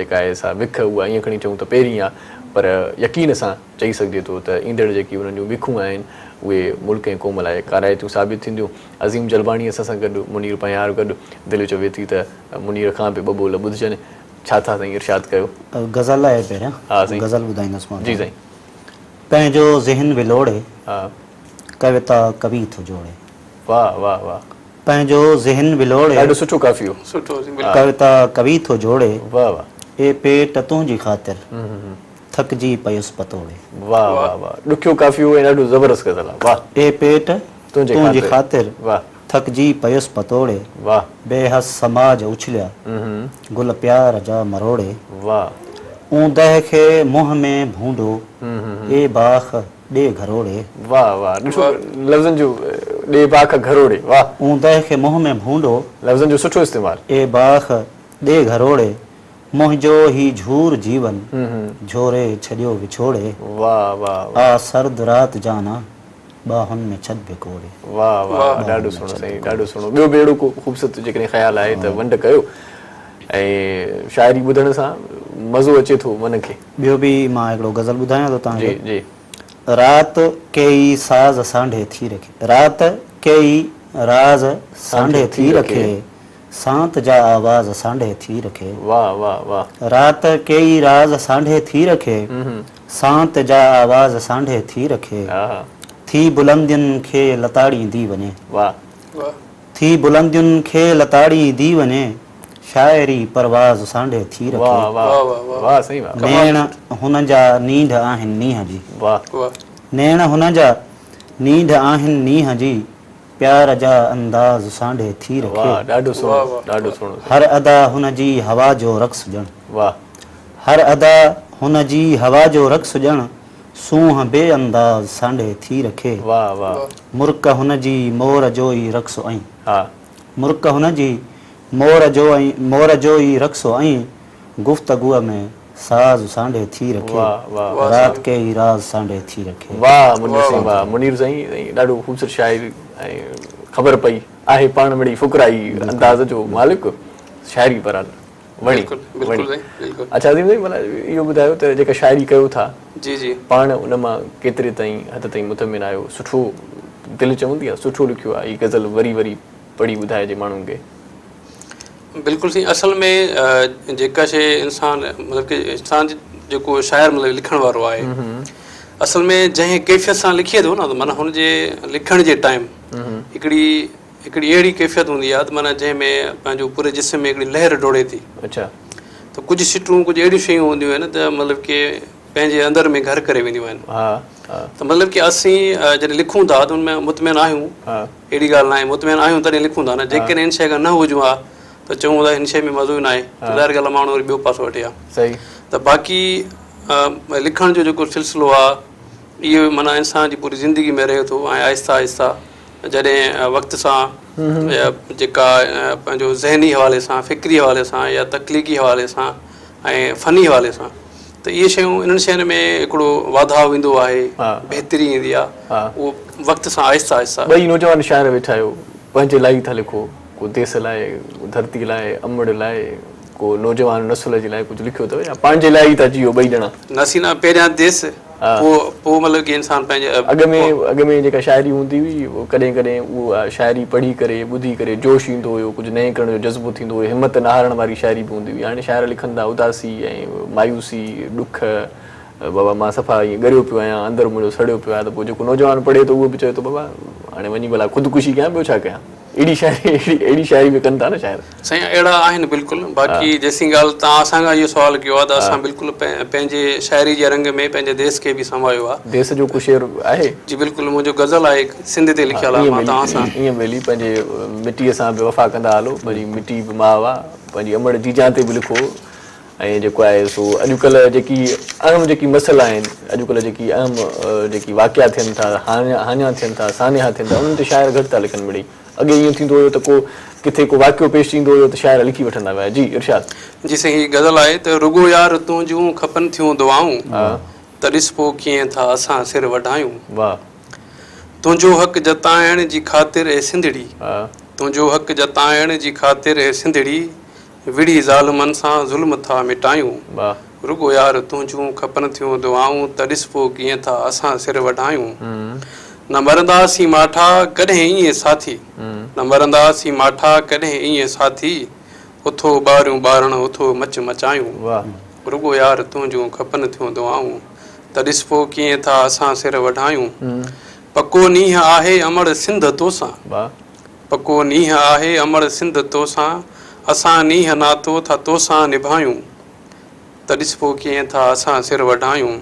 جيڪا آهي سا وک اها ائين کڻي چئون ته پهرين آهي پر يقين سان چئي سگهجي ٿو ته ايندڙ جيڪي انهن جون وکون آهن اهي ملڪ ۽ قوم لاء ڪارائتيون ثابت ٿينديون. عظيم جلباڻي اسان سان گڏ، منير پنهيار گڏ، دل چوي ٿي ته منير کان به ٻه ٻول ٻڌجن. ڇا ٿا سائين ارشاد ڪيو. غزل آهي پهريان. ها سائين. غزل ٻڌائيندس مان جي سائين. پنهنجو ذهن ولوڙي. ها. ڪويتا ڪوي ٿو جوڙي. واه واه واه. پنهنجو ذهن ولوڙي. ڏاڍو سٺو قافيو. سٺو سائين بلڪل. ڪويتا ڪوي ٿو جوڙي. واه واه. اي پيٽ تنهنجي خاطر. ٿڪجي پيس پتوڙي. واه واه واه ڏکيو قافيو ۽ ڏاڍو زبردست غزل آ واه. اي پيٽ تنهنجي خاطر. واه. ٿڪجي پيس پتوڙي. واه. بي حس سماج اڇليا. گل پيار جا مروڙي. واه. اوندهه کي منهن ۾ ڀونڊو، اي باک ڏي گهروڙي. واهه واهه ڏٺو لفظن جو ڏي باک گهروڙي واهه. اوندهه کي منهن ۾ ڀونڊو. لفظن جو سٺو استعمال. اي باک ڏي گهروڙي. منهنجو هي جهور جيون، جهوري ڇڏيو وڇوڙي. واهه واهه واهه. آ سرد رات جانا، ٻانهن ۾ ڇڏ وڪوڙي. واهه واهه ڏاڍو سهڻو سائين ڏاڍو سهڻو. ٻيو به اهڙو ڪو خوبصورت جيڪڏهن خيال آهي ته ونڊ ڪيو ۽ شاعري ٻڌڻ سان مزو اچي ٿو من کي. ٻيو به مان هڪڙو غزل ٻڌايان ٿو توهان کي. جي جي. رات ڪيئي ساز سانڍي ٿي رکي. رات ڪيئي راز سانڍي ٿي رکي. سانت جا آواز سانڍي ٿي رکي. واھ واھ واھ. رات ڪيئي راز سانڍي ٿي رکي. سانت جا آواز سانڍي ٿي رکي. ٿي بلندين کي لتاڙيندي وڃي. واھ. ٿي بلندين کي لتاڙيندي وڃي. شاعري پرواز سانڍي ٿي رکي. واھ واھ واھ سائين واھ. نيڻ هن جا نينڍ آهن نينهن جي. واھ. نيڻ هن جا نينڍ آهن نينهن جي. پيار جا انداز سانڍي ٿي رکي. واھ ڏاڍو سهڻو ڏاڍو سهڻو. هر ادا هن جي هوا جو رقص ڄڻ. واھ. هر ادا هن جي هوا جو رقص ڄڻ سونهن بي انداز سانڍي ٿي رکي. واھ واھ. مرڪ هن جي مور جو ئي رقص ۽. ها. مرڪ هن جي مور جو ۽ مور جو ئي رقص ۽ گفتگوء ۾ ساز سانڍي ٿي رکي. واھ واھ. رات ڪيئي راز سانڍي ٿي رکي. واھ منير سائين واھ منير سائين ڏاڍو خوبصورت شاعري ۽ خبر پئي آهي پاڻ مڙئي فقرائي انداز جو مالڪ شاعري بهرحال وڻي وڻي اڇا عظيم سائين ڀلا اهو ٻڌايو ته جيڪا شاعري ڪيو ٿا جي جي پاڻ ان مان ڪيتري تائين حد تائين مطمئن آهيو سٺو دل چوندي آهي سٺو لکيو آهي هي غزل وري وري پڙهي ٻڌائجي ماڻهن کي. بلڪل سائين اصل ۾ جيڪا شي انسان مطلب ڪي انسان جيڪو شاعر مطلب لکڻ وارو آهي اصل ۾ جنهن ڪيفيت سان لکي ٿو نه ته معنيٰ هن جي لکڻ جي ٽائيم هڪڙي هڪڙي اهڙي ڪيفيت هوندي آهي ته معنيٰ جنهن ۾ پنهنجو پوري جسم ۾ هڪڙي لهر ڊوڙي ٿي اڇا ته ڪجهه سٽون ڪجهه اهڙيون شيون هونديون آهن ته مطلب ڪي پنهنجي اندر ۾ گهر ڪري وينديون آهن ته مطلب ڪي اسين جڏهن لکون ٿا ته ان ۾ مطمئن آهيون اهڙي ڳالهه ناهي، مطمئن آهيون تڏهن لکون ٿا نه، جيڪڏهن ان شيء کان نه هجون ها ته چئون ها هن شيء ۾ مزو ئي ناهي ته ظاهر ڳالهه آهي ماڻهو وري ٻيو پاسو وٺي ها. ته باقي لکڻ جو جيڪو سلسلو آهي اهو معنيٰ انسان جي پوري زندگي ۾ رهي ٿو ۽ آهستي آهستي جڏهن وقت سان جيڪا پنهنجو ذهني حوالي سان فڪري حوالي سان يا تخليقي حوالي سان ۽ فني حوالي سان ته اهي شيون انهن شين ۾ هڪڙو واڌاء ايندو آهي بهتري ايندي آهي اهو وقت سان آهستي آهستي. ٻئي نوجوان شاعر ويٺا آهيو پنهنجي لاء ئي ٿا لکو ڪو ديس لاء ڪو ڌرتي لاء امڙ لاء ڪو نوجوان نسل جي لاء ڪجهه لکيو اٿو يا پنهنجي لاء ئي ٿا جيئو ٻئي ڄڻا. نه سين پهريان ديس پوء پوء مطلب ڪي انسان پنهنجي. اڳ ۾ اڳ ۾ جيڪا شاعري هوندي هئي ڪڏهن ڪڏهن اها شاعري پڙهي ڪري ٻڌي ڪري جوش ايندو هيو ڪجهه نئين ڪرڻ جو جذبو ٿيندو هيو همت نه هارڻ واري شاعري به هوندي هئي هاڻي شاعر لکن ٿا اداسي ۽ مايوسي ڏک بابا مان صفا ائين ڳريو پيو آهيان اندر منهنجو سڙيو پيو آهي ته پوء جيڪو نوجوان پڙهي ٿو اهو به چوي ٿو بابا هاڻي وڃي ڀلا خودڪشي ڪيان ٻيو ڇا ڪيان اهڙي شاعري اهڙي شاعري به ڪن ٿا نه شاعر. سائين اهڙا آهن بلڪل باقي جيسين ڳالهه توهان اسان کان اهو سوال ڪيو آهي ته اسان بلڪل پنهنجي شاعري جي رنگ ۾ پنهنجي ديس کي به سمايو آهي. ديس جو ڪو شعر آهي؟ جي بلڪل منهنجو غزل آهي هڪ سنڌ تي لکيل آهي مان توهان سان. ائين ڀلي پنهنجي مٽيء سان به وفا ڪندا هلو پنهنجي مٽي به ماء آ پنهنجي امڙ جيجان تي به لکو ۽ جيڪو آهي سو اڄڪلهه جيڪي اهم جيڪي مسئلا آهن اڄڪلهه جيڪي اهم جيڪي واقعا ٿين ٿا هاڃا ٿين ٿا سانحا ٿين ٿا انهن تي شاعر گهٽ ٿا لکن مڙئي اڳي ائين ٿيندو هيو ته ڪو ڪٿي ڪو واقعو پيش ايندو هيو ته شاعر لکي وٺندا هيا جي ارشاد. جي سائين هي غزل آهي ته رڳو يار تنهنجون کپن ٿيون دعائون ته ڏس پو ڪيئن ٿا اسان سر وڍايون واھ. تنهنجو حق جتائڻ جي خاطر اي سنڌڙي تنهنجو حق جتائڻ جي خاطر اي سنڌڙي وڙهي ظالمن سان ظلم ٿا مٽايون. رڳو يار تنهنجون کپن ٿيون دعائون ته ڏس پو ڪيئن ٿا اسان سر وڍايون. نه مرنداسين ماٺا ڪڏهن ائين ساٿي. نه مرنداسين ماٺا ڪڏهن ائين ساٿي. اٿو ٻاريون ٻارڻ اٿو مچ مچايون. رڳو يار تنهنجون کپن ٿيون دعائون ته ڏس پو ڪيئن ٿا اسان سر وڍايون. پڪو نينهن آهي امڙ سنڌ توسان. پڪو نينهن آهي امڙ سنڌ توسان، اسان نينهن ناتو ٿا توسان نڀايون، ته ڏس پو ڪيئن ٿا اسان سر وڍايون.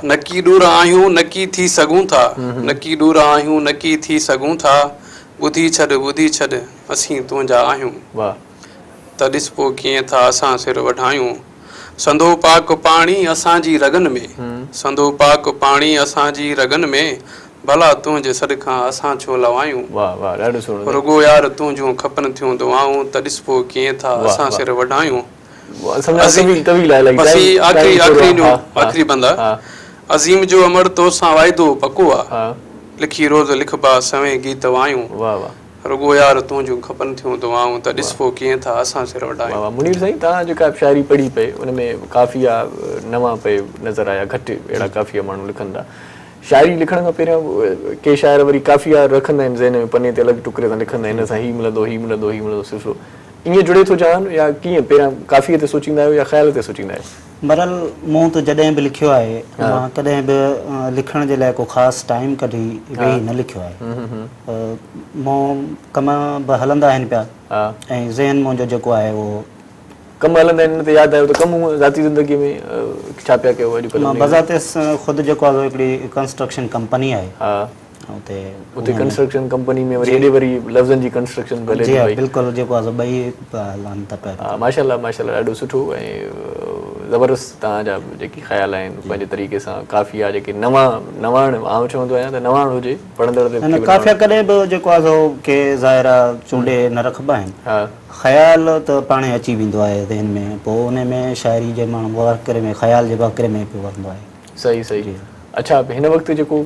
نڪي ڏور آهيون نڪي ٿي سگهون ٿا، نڪي ڏور آهيون نڪي ٿي سگهون ٿا، ٻڌي ڇڏ ٻڌي ڇڏ اسين تنهنجا آهيون، ته ڏس پو ڪيئن ٿا اسان سر وڍايون. سندو پاڪ پاڻي اسان جي رڳن ۾، سندو پاڪ پاڻي اسان جي رڳن ۾، ڀلا تنهنجي سڏ کان اسان ڇو لوايون. واه واه ڏاڍو سهڻو سائين. رڳو يار تنهنجون کپن ٿيون دعائون ته ڏسبو ڪيئن ٿا واه اسان واه. سر وڍايون. سمجهان طويل طويل آهي الائي بس ٽائيم هي آخري ٽائيم ٿورو آخري آ جو ها ها آخري بند آ. ها. عظيم جو امڙ تو سان واعدو پڪو آ. ها. لکي روز لکبا سوين گيت وايون. واه واه. رڳو يار تنهنجون کپن ٿيون دعائون ته ڏسبو ڪيئن ٿا اسان سر وڍايون. واه واه منير سائين توهان جيڪا شاعري پڙهي پئي ان ۾ قافيا نوان پئي نظر آيا گهٽ اهڙا قافيا ماڻهو لکن ٿا شاعري لکڻ کان پهريان ڪي شاعر وري قافيا رکندا آهن ذهن ۾ پني تي الڳ ٽڪري تان لکندا آهن هن سان هي ملندو هي ملندو هي ملندو سلسلو ائين جڙي ٿو جهان يا ڪيئن پهريان قافيي تي سوچيندا آهيو يا خيال تي سوچيندا آهيو؟ بهرحال مون ته جڏهن به لکيو آهي مان ڪڏهن به لکڻ جي لاء ڪو خاص ٽائيم ڪڍي ويهي نه لکيو آهي. مون ڪم به هلندا آهن پيا ۽ ذهن منهنجو جيڪو آهي اهو. ڪم هلندا آهن ان تي ياد آيو ته ڪم هونء ذاتي زندگي ۾ ڇا پيا ڪيو اڄڪلهه؟ مان بذات خود جيڪو آهي سو هڪڙي ڪنسٽرڪشن ڪمپني آهي. اتي اتي ڪنسٽرڪشن ڪمپني ۾ وري هيڏي وري لفظن جي ڪنسٽرڪشن به هلي ٿي پئي. جي بلڪل جيڪو آهي سو ٻئي هلن ٿا پيا. ها ماشاءالله ماشاءالله ڏاڍو سٺو ۽ زبردست توهان جا جيڪي خيال آهن پنهنجي طريقي سان قافيا جيڪي نوان نواڻ آئون چوندو آهيان ته نواڻ هجي پڙهندڙ تي نه قافيا ڪڏهن به جيڪو آهي سو ڪي ظاهر آهي چونڊي نه رکبا آهن خيال ته پاڻهي اچي ويندو آهي ذهن ۾ پوء ان ۾ شاعري جي ماڻهو وهڪري ۾ خيال جي وهڪري ۾ پيو وهندو آهي. صحيح صحيح اڇا هن وقت جيڪو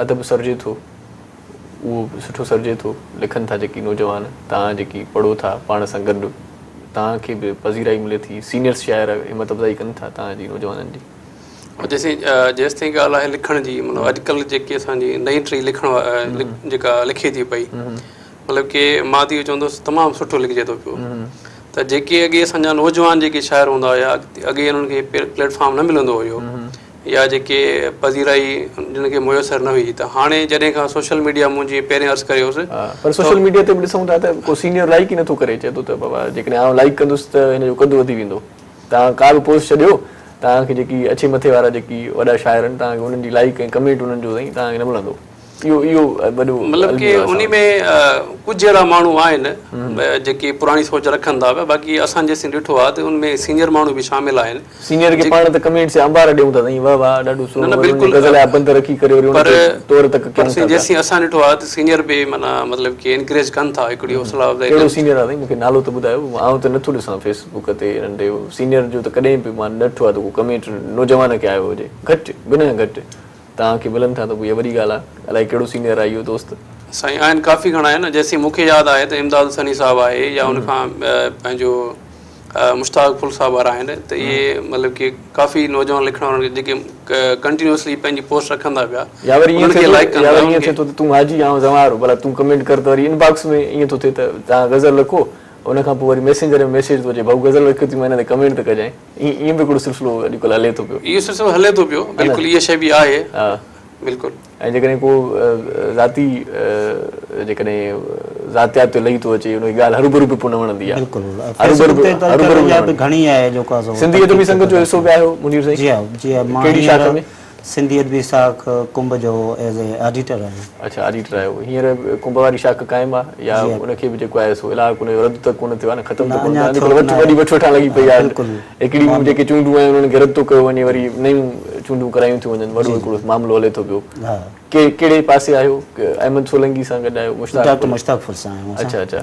ادب سرجي ٿو اهو سٺو سرجي ٿو لکن ٿا جيڪي نوجوان توهان جيڪي پڙهو ٿا پاڻ سان گڏ توهان کي به پذيرائي ملي ٿي سينيئرس شاعر همت افزائي ڪن ٿا توهان جي نوجوانن جي. جيسين جيستائين ڳالهه آهي لکڻ جي مطلب اڄڪلهه جيڪي اسان جي نئين ٽهي لکڻ جيڪا لکي ٿي پئي مطلب ڪي مان ته اهو چوندس تمام سٺو لکجي ٿو پيو ته جيڪي اڳي اسان جا نوجوان جيڪي شاعر هوندا هيا اڳي انهن کي پليٽ فارم نه ملندو هيو يا جيڪي پذيرائي جن کي ميسر نه هئي ته هاڻي جڏهن کان سوشل ميڊيا مون جيئن پهرين عرض ڪيو هوس. پر سوشل ميڊيا تي به ڏسون ٿا ته ڪو سينيئر لائيڪ ئي نٿو ڪري چئي ٿو ته بابا جيڪڏهن آئون لائيڪ ڪندس ته هن جو قد وڌي ويندو توهان ڪا به پوسٽ ڇڏيو توهان کي جيڪي اڇي مٿي وارا جيڪي وڏا شاعر آهن توهان کي انهن جي لائيڪ ۽ ڪمينٽ انهن جو سائين توهان کي نه ملندو. اهو اهو وڏو مطلب ڪي الميو آهي انهي اسان ۾ ڪجهه اهڙا ماڻهو آهن جيڪي پراڻي سوچ رکن ٿا پيا باقي اسان جيسين ڏٺو آهي ته ان ۾ سينيئر ماڻهو به شامل آهن سينيئر کي پاڻ ته ڪمينٽس جا انبار ڏيون ٿا سائين واه واه ڏاڍو نه نه سهڻو وري ان بلڪل غزل جا بند رکي ڪري وري ان پر تي تور تڪ پر ڪيون سائين ٿا پيا. جيسين اسان ڏٺو آهي ته سينيئر به معنيٰ مطلب ڪي انڪريج ڪن ٿا هڪڙي حوصلا افزائي ڪهڙو ڪن سينيئر آهي سائين مونکي نالو ته ٻڌايو آئون ته نٿو ڏسان فيس بڪ تي انهن تي سينيئر جو ته ڪڏهن به مان نه ڏٺو آهي ته ڪو ڪمينٽ نوجوان کي آيو هجي گهٽ بنهه گهٽ. توهان کي ملن ٿا ته پوء اها وڏي ڳالهه آهي. الائي ڪهڙو سينيئر آهي اهو دوست. سائين آهن ڪافي گهڻا آهن جيسين مون کي ياد آهي ته امداد حسيني صاحب آهي يا ان کان پنهنجو مشتاق ڦل صاحب وارا آهن ته اهي مطلب ڪي ڪافي نوجوان لکڻ وارن کي جيڪي ڪنٽينيوسلي پنهنجي پوسٽ رکندا پيا يا وري ائين انهن ٿئي کي ٿو لائيڪ يا ڪندا وري انهن ائين ٿئي کي ٿو ته تون حاجي آئون زنوار ڀلا تون ڪمينٽ ڪر ته وري ان باڪس ۾ ائين ٿو ٿئي ته توهان غزل لکو ان کان پوء وري ميسينجر ۾ ميسيج ٿو اچي ڀائو غزل لکيو ٿي مان هن تي ڪمينٽ ته ڪجانء. ائين به هڪڙو سلسلو اڄڪلهه هلي ٿو پيو. اهو سلسلو هلي ٿو پيو بلڪل اها شيء به آهي بلڪل. ۽ جيڪڏهن ڪو ذاتي جيڪڏهن ذاتيات تي لهي ٿو اچي ان کي ڳالهه هروڀرو به پوء نه وڻندي آهي. بلڪل فيسبڪ تي ته اڄڪلهه اها به گهڻي آهي جيڪو آهي سو سنڌي ادبي سنگت جو حصو به آهيو منير سائين؟ جي ها جي ها مان ڪهڙي شاخ هينئر ۾؟ سنڌي ادبي شاخ ڪنب جو ايز اي آڊيٽر آهيان. اڇا آڊيٽر آهيو. هينئر ڪنب واري شاخ قائم آهي يا ان کي به جيڪو آهي سو الحاق ان جو رد ته ڪونه ٿيو آهي نه ختم ته ڪونه ٿيو آهي اڄڪلهه وٺ وڏي وٺ وٺان لڳي پئي آهي هڪڙيون جيڪي چونڊون آهن انهن کي رد ٿو ڪيو وڃي وري نيون چونڊون ڪرايون ٿيون وڃن وڏو هڪڙو معاملو هلي ٿو پيو ڪهڙي پاسي آهيو احمد سولنگي سان گڏ آهيو مشتاق ڊاڪٽر مشتاق ڦل سان آهيون اڇا اڇا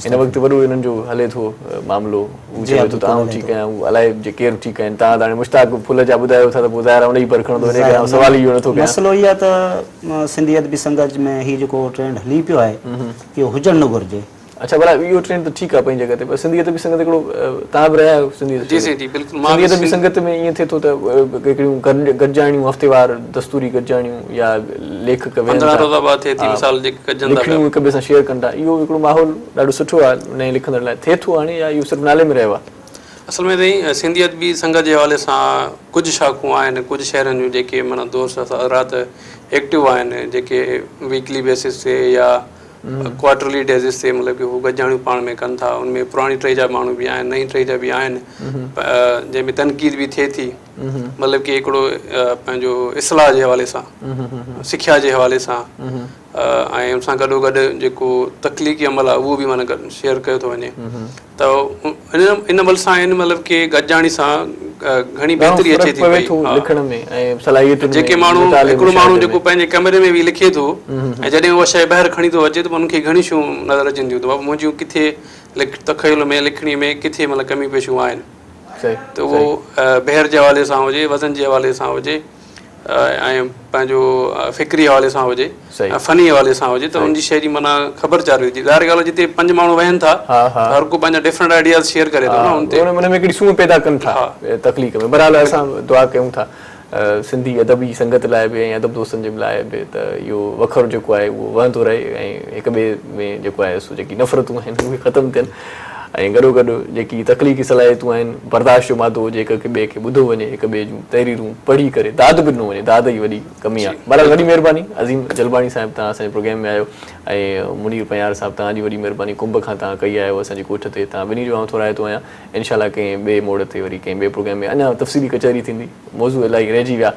هن وقت وڏو انهن جو هلي ٿو معاملو هو چوي ٿو ته آئون ٺيڪ آهيان هو الائي جي ڪير ٺيڪ آهن توهان ته هاڻي مشتاق ڦل جا ٻڌايو ٿا ته پوء ظاهر آهي ان جي پر کڻندو ان ڪري آئون سوال ئي اهو نٿو ڪيان. مسئلو اهو آهي ته سنڌي ادبي سنگت ۾ هي جيڪو ٽرينڊ هلي پيو آهي اهو هجڻ نه گهرجي. اڇا ڀلا اهو ٽرينڊ ته ٺيڪ آهي پنهنجي جڳهه تي پر سنڌي ادبي سنگت هڪڙو توهان به رهيا آهيو سنڌي جي سائين جي بلڪل مان سنڌي ادبي سنگت ۾ ائين ٿئي ٿو ته هڪڙيون گڏجاڻيون هفتيوار دستوري گڏجاڻيون يا ليکڪ ويهن 15 روزا بعد ٿئي ٿي مثال جيڪي گڏجن ٿا پيا لکڻيون هڪ ٻئي سان شيئر ڪن ٿا اهو هڪڙو ماحول ڏاڍو سٺو آهي نئين لکندڙ لاء ٿئي ٿو هاڻي يا اهو صرف نالي ۾ رهيو آهي؟ اصل ۾ سائين سنڌي ادبي سنگت جي حوالي سان ڪجهه شاخون آهن ڪجهه شهرن جون جيڪي معنيٰ دوست حضرات ايڪٽو آهن جيڪي ويڪلي بيسس تي يا ڪوارٽرلي بيسس تي مطلب ڪي هو گڏجاڻيون پاڻ ۾ ڪن ٿا ان ۾ پراڻي ٽهي جا ماڻهو به آهن نئين ٽهي جا به آهن جنهن ۾ تنقيد به ٿئي ٿي مطلب ڪي هڪڙو پنهنجو اصلاح جي حوالي سان سکيا جي حوالي سان ۽ ان سان گڏو گڏ جيڪو تخليقي عمل آهي اهو به معنيٰ گڏ شيئر ڪيو ٿو وڃي ته ان عمل سان ان مطلب ڪي گڏجاڻي سان گهڻي بهتري اچي ٿي پئي لکڻ ۾ ۽ صلاحيتن ۾ جيڪي ماڻهو هڪڙو ماڻهو جيڪو پنهنجي ڪمري ۾ ويهي لکي ٿو ۽ جڏهن اها شيء ٻاهر کڻي ٿو اچي ته ان کي گهڻيون شيون نظر اچن ٿيون ته بابا منهنجيون ڪٿي تخيل ۾ لکڻي ۾ ڪٿي مطلب ڪميون پيشيون آهن ته اهو بحر جي حوالي سان هجي وزن جي حوالي سان هجي ۽ پنهنجو فڪري حوالي سان هجي ۽ فني حوالي سان هجي ته ان جي شيء جي معنيٰ خبر چار وجهي ظاهر ڳالهه جتي پنج ماڻهو ويهن ٿا هر ڪو پنهنجا ڊفرنٽ آئيڊياز شيئر ڪري ٿو نه ان تي ان ۾ هڪڙي سونهن پيدا ڪن ٿا تخليق ۾ بهرحال اسان دعا ڪيون ٿا سنڌي ادبي سنگت لاء به ۽ ادب دوستن جي لاء به ته اهو وکر جيڪو آهي اهو وهندو رهي ۽ هڪ ٻئي ۾ جيڪو آهي سو جيڪي نفرتون آهن اهي ختم ٿين ۽ گڏوگڏ جيڪي تخليقي صلاحيتون آهن، برداشت جو مادو هجي، هڪ ٻئي کي ٻڌو وڃي، هڪ ٻئي جون تحريرون پڙهي ڪري داد به ڏنو وڃي، داد جي وڏي ڪمي آهي. بهرحال وڏي مهرباني عظيم جلباڻي صاحب توهان اسان جي پروگرام ۾ آيو ۽ منير پنهيار صاحب توهان جي وڏي مهرباني ڪنب کان توهان ڪهي آيو اسان جي ڳوٺ تي توهان ٻنهي جو آئون ٿورائتو آهيان انشاء الله ڪنهن ٻئي موڙ تي وري ڪنهن ٻئي پروگرام ۾ اڃا تفصيلي ڪچهري ٿيندي موضوع الاهي رهجي ويا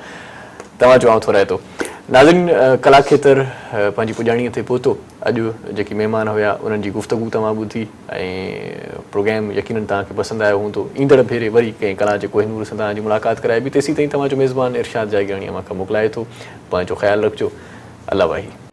توهان جو آئون ٿورائتو ناظرين ڪلا کيتر پنهنجي پڄاڻيء تي پهتو. اڄ جيڪي مهمان هيا انهن جي گفتگو توهان ٻڌي ۽ پروگرام يقينن توهان کي پسند آيو هوندو. ايندڙ ڀيري وري ڪنهن ڪلا جي ڪوهه نور سان توهان جي ملاقات ڪرائبي تيسين تائين توهان جو ميزبان ارشاد جاگيراڻي اوهان کان موڪلائي ٿو. پنهنجو خيال رکجو. الله واهي.